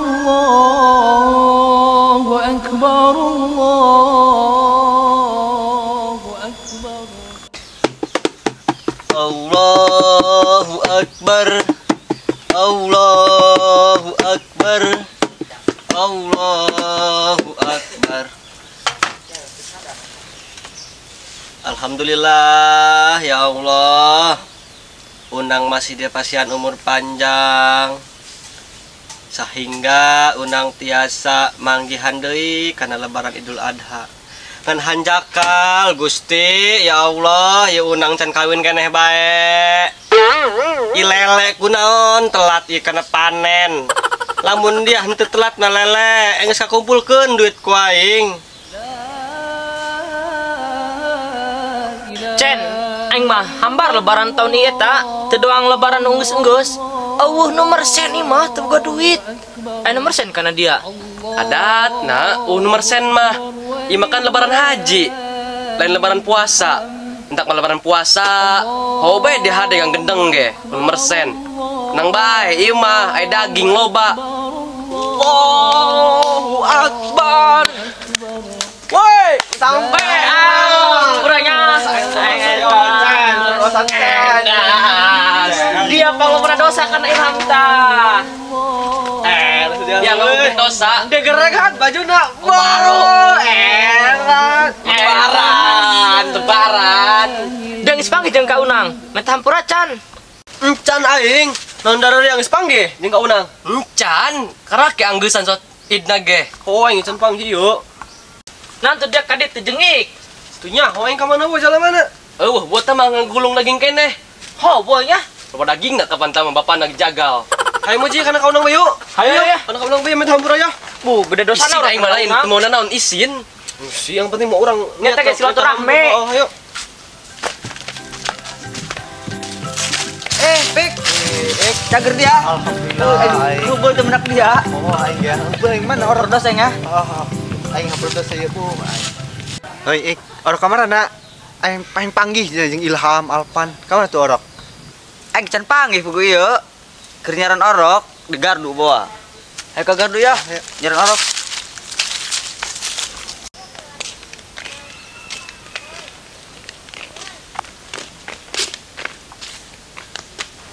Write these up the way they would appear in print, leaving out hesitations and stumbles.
Allahu akbar, Allahu akbar. Allahu akbar. Allahu akbar. Allahu akbar. Alhamdulillah ya Allah. Unang masih dipasihan umur panjang sehingga unang tiasa manggihan deui kana lebaran Idul Adha. Ngan hanjakal Gusti ya Allah, ya unang can kawin keneh bae. I lele kunaon telat ieu kana panen. Lamun dia henteu telat na lele, geus kakumpulkeun duit ku aing. Cen, aing mah hambar lebaran tahun ieu ta, teu doang lebaran unggeus-unggeus. Eueuh nomor sen ieu mah teu boga duit. Aya nomor sen kana dia. Adat nah, nomor sen mah. Ieu mah kan lebaran haji, lain lebaran puasa. Entak mah lebaran puasa, ho bae dihade yang gendeng ge, nomor sen. Nang bae ieu mah aya daging loba. Allahu akbar. Woi, sampai kurangnya. Dia pernah dosa karena ilham ta. Dia nggak dosa. Dia gerak baju nak baru. Erat. Lebaran, lebaran. Dia geus panggih jeung ka Unang. Menta hampura can. Encan aing. Naon darah yang geus panggih jeung ka Unang? Encan, karake anggeussan sot idna ge. Oh, aing can panggih yeuh. Nanti dia kadit teu jengik. Tuh nya, aing ka mana we jalan mana? Eueuh, buat mah ngagulung daging keneh. Ho, boy nya. Loba daging nak kapan tama bapak nak jagal. Hayo muji kana ka Unang bae yuk. Hayo ya. Kana ka Unang bae menta hampura ya. Bu, beda dosa isin aing mah lain, teu mau nanaon isin. Si yang penting mau orang niat ge silaturahmi. Oh, ayo. Pik. Cager dia. Alhamdulillah. Rubel teu menak dia. Oh, aing ya. Rubel aing mana orang dosa aing ya? Oh, aing hapur dosa ieu bu. Hoi, ik. Orok ka mana? Aing paling panggih jeung Ilham, Alpan. Ka mana tuh orok? Aing can panggih pugu ieu. Keur nyaran orok di gardu bawa. Ayo ka gardu ya, nyaran orok.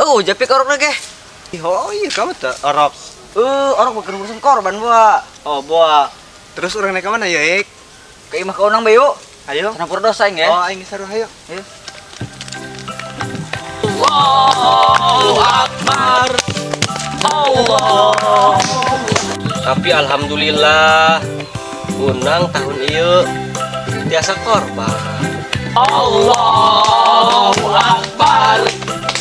Oh, japik orok ge. Oh iya, kamu tuh orok. Orok bukan urusan korban, Boa. Oh, Boa. Terus urang naik ke mana ya, Ik? Ke imah ka Unang bae yuk. Ayo. Cenah dosa aing ya. Oh, aing saru hayo. Ayo. Allahu akbar. Allah. Tapi alhamdulillah Unang tahun ieu tiasa korban. Allahu akbar.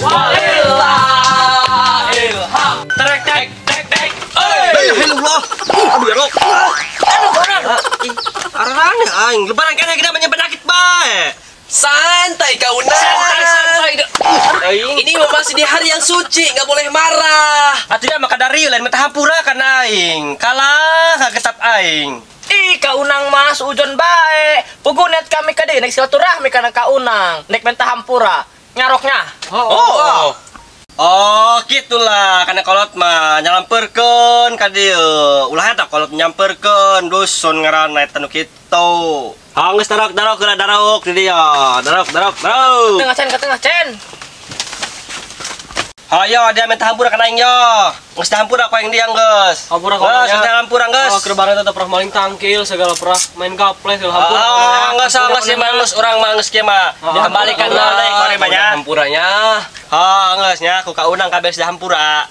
Walillahil hamd. Trek tek tek tek. La ilaha illallah. Aduh ya Allah. Aduh, orang. Ih, arane aing lebaran keneh kita banyak penyakit bae. Santai kau Unang. Santai, santai. Ini masih di hari yang suci, nggak boleh marah. Atuh maka dari lain menta hampura kan aing. Kalah kagetap aing. Ih, ka Unang mah suujon bae. Pugu niat kami ka deui nek silaturahmi kana ka Unang, nek menta hampura. Nyaroknya. Oh. Oh, gitulah kana kolot mah nyalamperkeun ka dieu. Ulah eta kolot nyamperkeun dusun ngaranna eta nu kitu. Ha geus darok darok geura darok di dieu. Darok darok darok. Tengah cen, ke tengah cen. Hayo dia minta hampura kana aing yo. Geus hampura ku aing dia geus. Hampura ku aing. Geus hampura geus. Oh, keur bareng tetep pernah maling tangkil segala pernah main gaple segala hampura. Ah, geus geus mah geus urang mah geus kieu mah. Dikembalikan deui ku aing mah nya. Hampuranya. Ha, geus nya ku ka Unang kabeh geus hampura.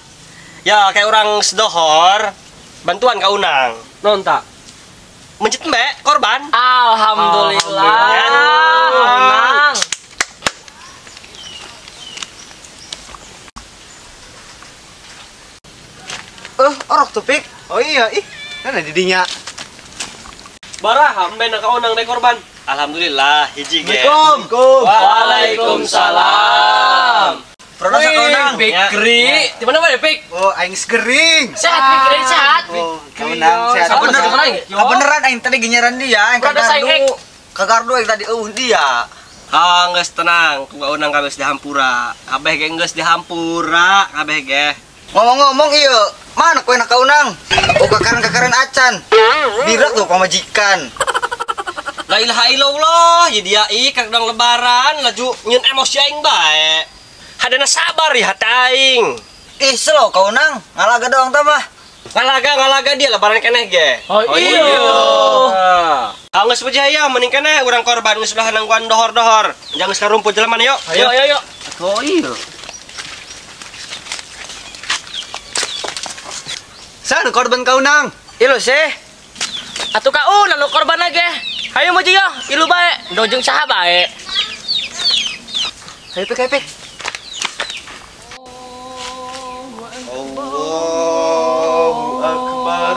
Ya, kayak urang sedohor bantuan ka Unang. Non tak? Mencit embe korban. Alhamdulillah. Unang. Orok tuh, Pik. Oh iya, ih. Mana didinya? Baraha embe na ka Unang deui korban. Alhamdulillah hiji ge. Assalamualaikum. Waalaikumsalam. Produk ka Unang. Pikri, di mana bae, Pik? Oh, aing gering. Sehat, Pikri, sehat. Oh, ka Unang sehat. Kebeneran aing tadi ginyaran dia, aing ka gardu. Ka gardu aing tadi eueuh dia. Ah, geus tenang, ku ka Unang kabeh geus dihampura. Kabeh ge geus dihampura, kabeh ge. Ngomong-ngomong ieu, mana kue nak kaunang? Oh kakaran-kakaran acan. Birak tuh pamajikan. La ilaha illallah, ya dia ih kang dong lebaran laju nyeun emosi aing bae. Hadana sabar ya hati aing. Ih, slow kaunang, ngalaga doang tah mah. Ngalaga dia lebaran keneh ge. Oh iya. Ah geus berjaya mending keneh urang korban geus belah nangguan dohor-dohor. Jangan geus karumpul jelema yuk. Ayo ayo ayo. Oh iya. San korban kaunang. Ilu sih. Atuh kaunang nu korban ge. Hayu muji yo, ilu bae, dojeng saha bae. Hayu pek, hayu pek. Allahu Akbar.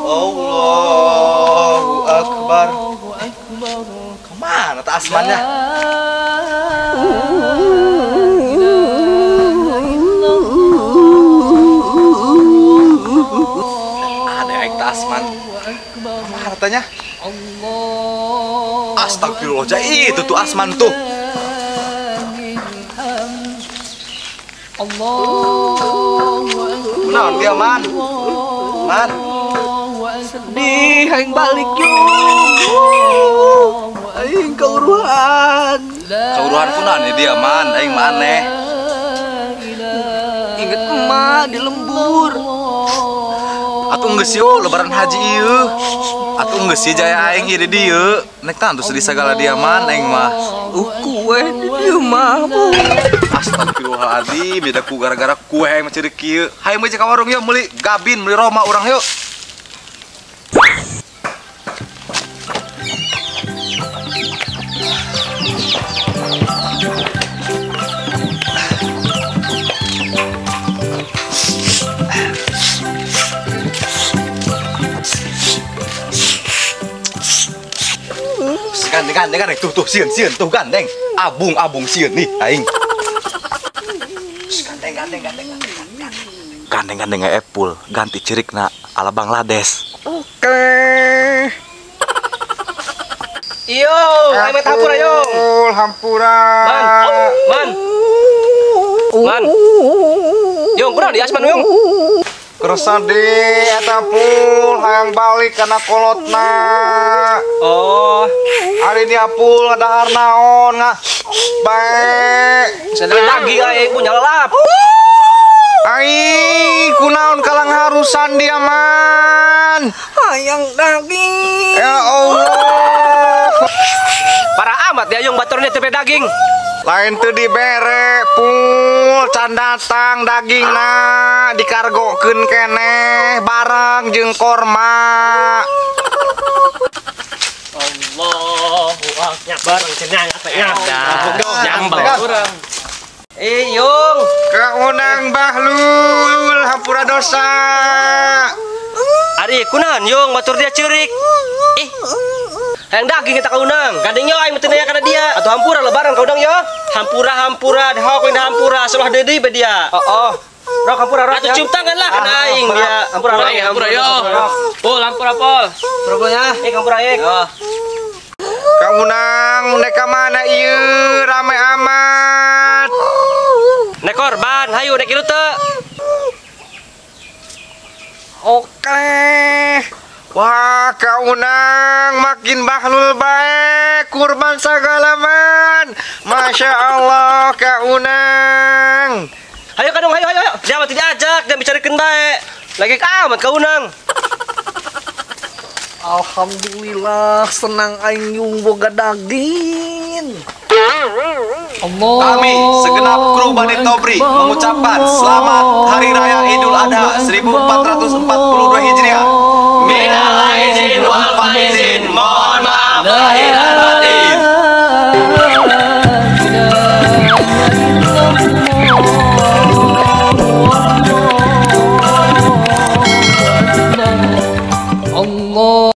Allahu Akbar. Kemana tak asmannya? Ada yang tak asman. Kemana tanya? Astagfirullah, jadi itu tuh asman tuh. Nah, dia man. Man. Sedih aing balik yuk. Aing kauruhan. Kauruhan kunaon dia man, aing mah aneh. Inget emak di lembur. Atuh geus yeuh lebaran haji ieu. Atuh geus sih jaya aing ieu di dieu. Nek tah sedih sagala dia man aing mah. Kue di dieu mah. Astagfirullahaladzim, beda ku gara-gara kue aing mah ceurik kieu. Hayu meuli ka warung yeuh meuli gabin, meuli Roma urang yeuh. Gandeng, gandeng, gandeng, tuh, tuh, sieun, sieun, tuh, gandeng. Abung, abung, sieun, nih, aing. Gandeng, gandeng, gandeng, gandeng, gandeng, gandeng, Apple, ganti cirikna ala Bangladesh. Oke. Iyo, ayo meh hampura yo. Hampura. Man, man, man. Yung, kurang di asman yung. Kersa di eta pul hayang balik kana kolotna. Oh, hari ini apul dahar naon ngah. Bae. Sadar lagi aing punya lelap. Ai, kunaon kalang harusan dia man. Hayang daging. Ya Allah. Parah amat ya yung baturnya tepe daging. Lain teu dibere pul can datang dagingna dikargokeun keneh bareng jeung korma. Allahu akbar. Bareng cenah Nyambel. Eh yung kaunang Bahlul hampura dosa. Ari kunaon yung batur dia ceurik. Ih. Hayang daging kita kaunang. Gandeng yo aing meuteun aya kana dia. Atuh hampura lebaran kaunang yo. Hampura hampura hok lain hampura salah deui be dia. Oh oh. Rok hampura rok. Atuh cium tangan lah kana aing dia. Hampura rok hampura yo. Pul hampura pol. Hampura nya. Eh hampura ek. Kaunang nek ka mana ieu rame amat. Nek korban hayu nek ieu teu. Oke. Wah, kaunang makin Bahlul baik, kurban sagalaman. Masya Allah, kaunang. Hayo kadung, hayo, hayo, hayo. Dia mah tidak ajak, dan bicarakeun bae. Lagi amat kaunang. Alhamdulillah, senang aing yung boga daging. Kami segenap kru Bandit Tobri mengucapkan selamat Hari Raya Idul Adha 1442 Hijriah. Minal aizin wal faizin, mohon maaf lahir.